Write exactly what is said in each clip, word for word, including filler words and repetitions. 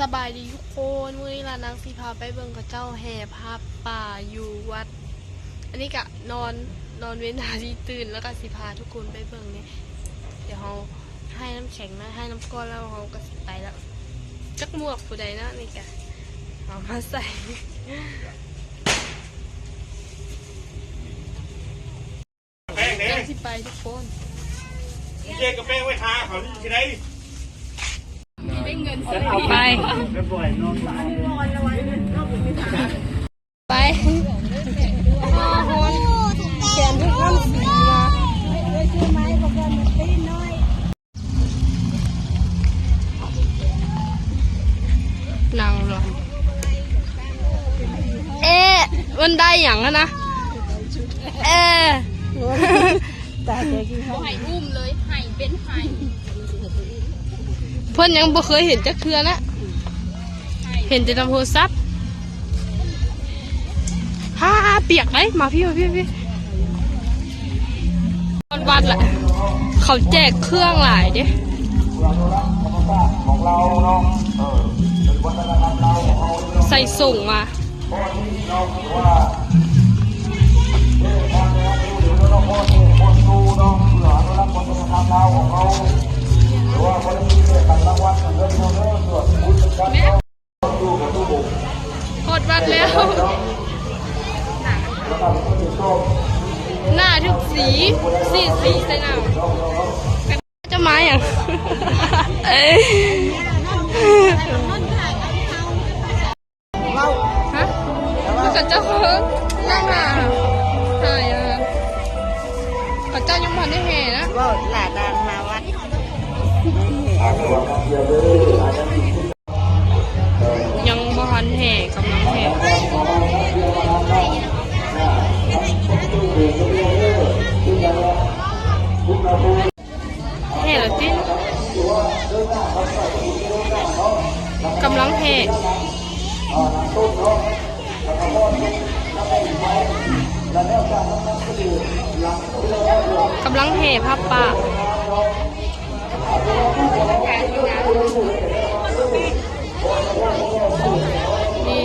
สบายดีทุกคน มื้อนี้ละนางสิพาไปเบิ่งเขาเจ้าแห่ผ้าป่าอยู่วัด อันนี้กะนอน นอนเว้นหาที่ตื่น แล้วกะสิพาทุกคนไปเบิ่งนี่ เดี๋ยวเฮาให้น้ำแข็งนะ ให้น้ำก้อนแล้วเฮากะสิไปแล้ว จักหมวกผู้ใดนะนี่กะเอามาใส่ แป้งเนี่ย สิไปทุกคน เจ๊กับแป้งไว้ทาเขาที่ไหน ไป ไปห้าคน แขนทุกน้ำสีมา นั่งลง เอ๊ะ มันได้หยังอะนะ เอ๊ะ ตายใจกินข้าว ไห้อุ้มเลย ไห้เป็นไห้ เพิ่นยังบ่เคยเห็นจักเทื่อนะ เห็นแต่นำโทรศัพท์ ฮ่า เปียกไหม มาพี่ มาพี่ มาพี่ ฮอดวัดละ เขาแจกเครื่องหลายเด้ ใส่ส่งมา ฮอดวัดแล้ว หน้าทุกสี สี สีใส่หน้า เจ้าไม้อะ เอ้ย ฮะ มันกับเจ้าของนั่งน่ะ ถ่ายอ่ะ เขาเจ้ายังบ่ทันได้แห่นะ เว้าหลายนางมาวัด ยังบ่ทันแห่ กำลังแห่ แห่แล้วติ กำลังแห่ กำลังแห่ผ้าป่า นี่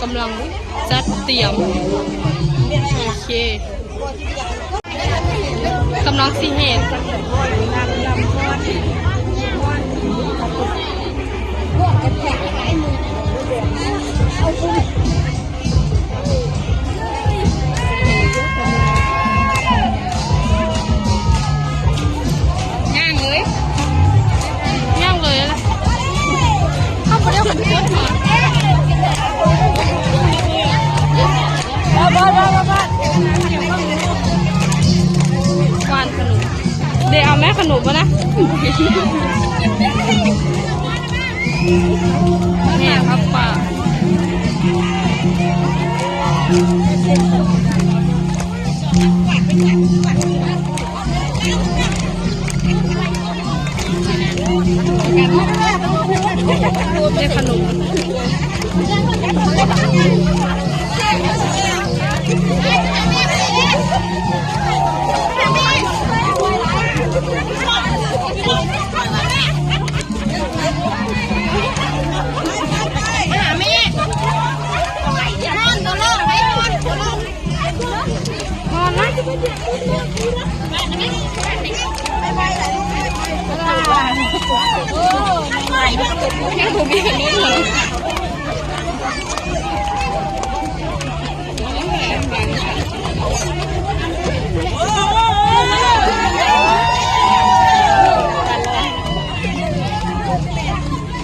กำลังจัดเตรียม โอเค กำลังสิแห่ ย่างเลย ย่างเลยนะ เข้าไปเร็วกว่าที่รถหอ บ้านขนม เดี๋ยวเอาแม่ขนมมานะ แห่ผ้าป่า ได้ขนม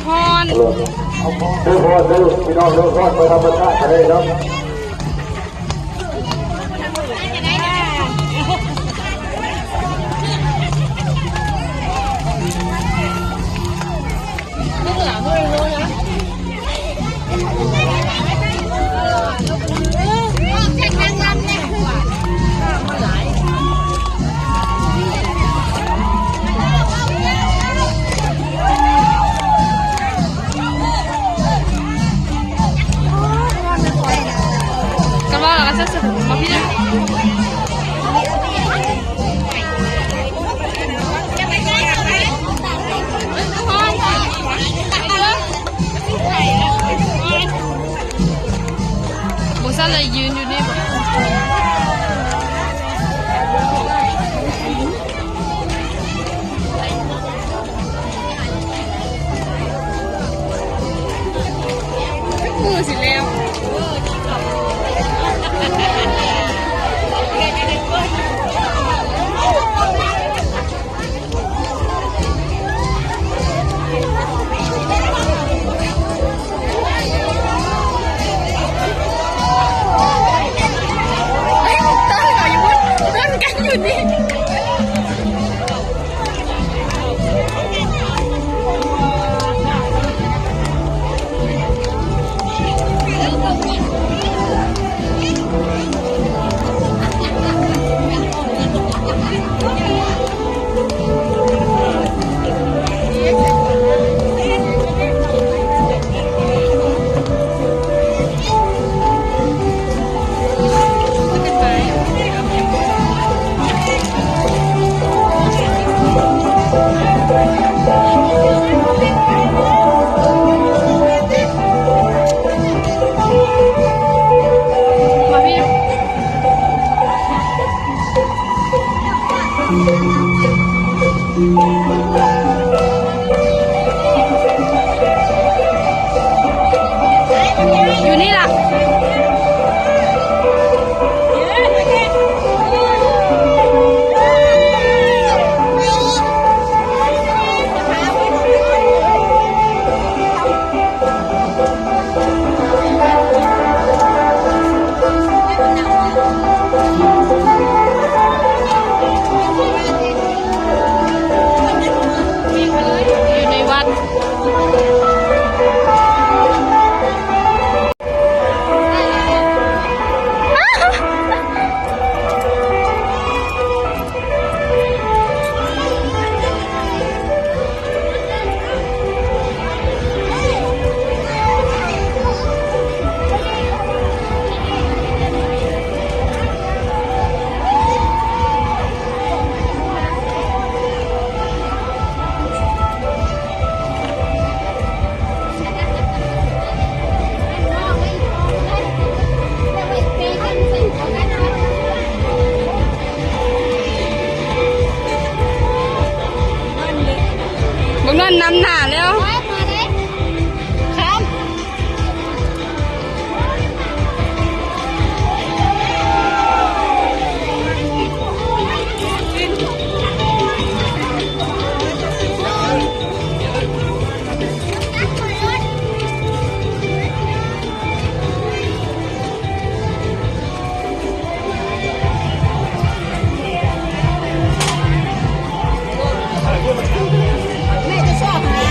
ฮ้อน เด้อพ่อเด้อพี่น้องเด้อ พ่อไปธรรมชาติก็ได้เนาะ ฮ้อน มาพี่นะ บ่ซั่นเลยยืนอยู่นี่บ่ มือสิแล้ว เฮ้ย ต้นเขาอยู่บน ต้นกันอยู่นี่ อยู่นี่ล่ะ อยู่ในวัด บักนนท์นำหน้าแล้ว ครับ แม่จะชอบหา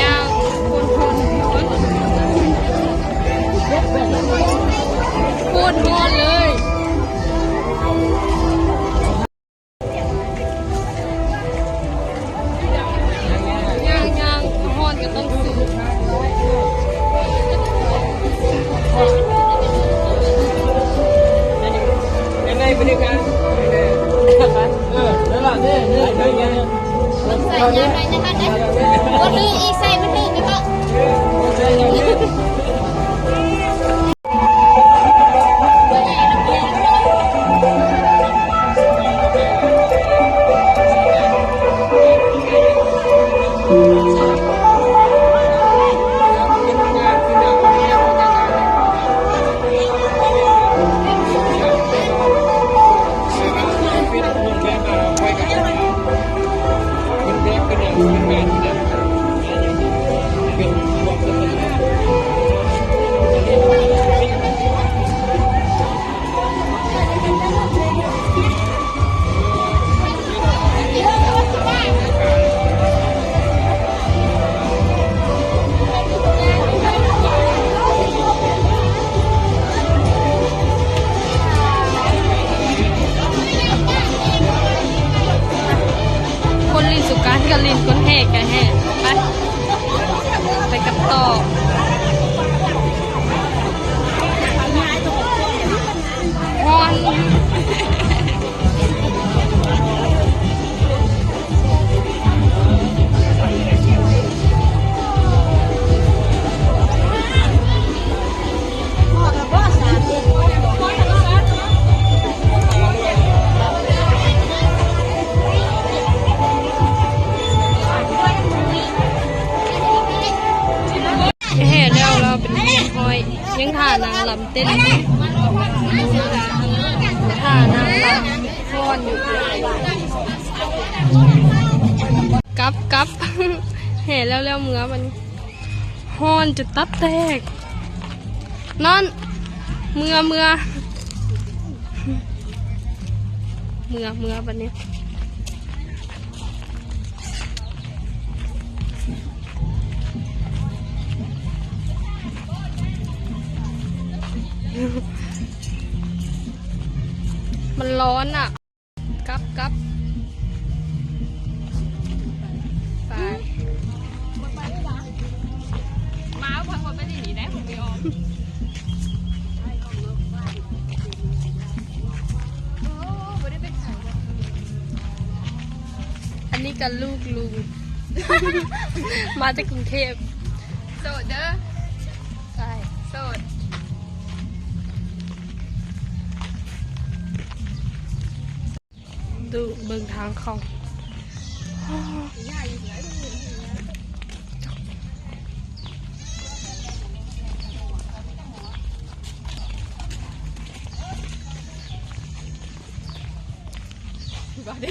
ย่างโคตรๆ โคตรๆ เลย ย่างๆ ฮ้อนก็ต้องซื้อ ยังไงบรรยากาศ เออ นั่นล่ะ นี่ นี่ นี่ นี่ ใส่ยางไปนะคะเนี่ย บ่ถืออีก ใส่บ่ถือก็ต้อง ใส่ยาง เ เต้นท่านั่งละ ฮ้อนอยู่ กลับ กลับ แห่แล้ว แล้วเมือมัน ฮ้อนจนตับแตก นอน เมือ เมือ เมือ เมือ บัดนี้ มันร้อนอะ กลับ กลับ ไป มาพักผ่อนไปดีๆนะ ผมไปออม โอ้ บ่ได้ไปไสบ่ อันนี้ก็ลูกลุง มาจากกรุงเทพฯ โสดเด้อ ใช่ โสด ดูเบิ่งทางเขา บ่ได้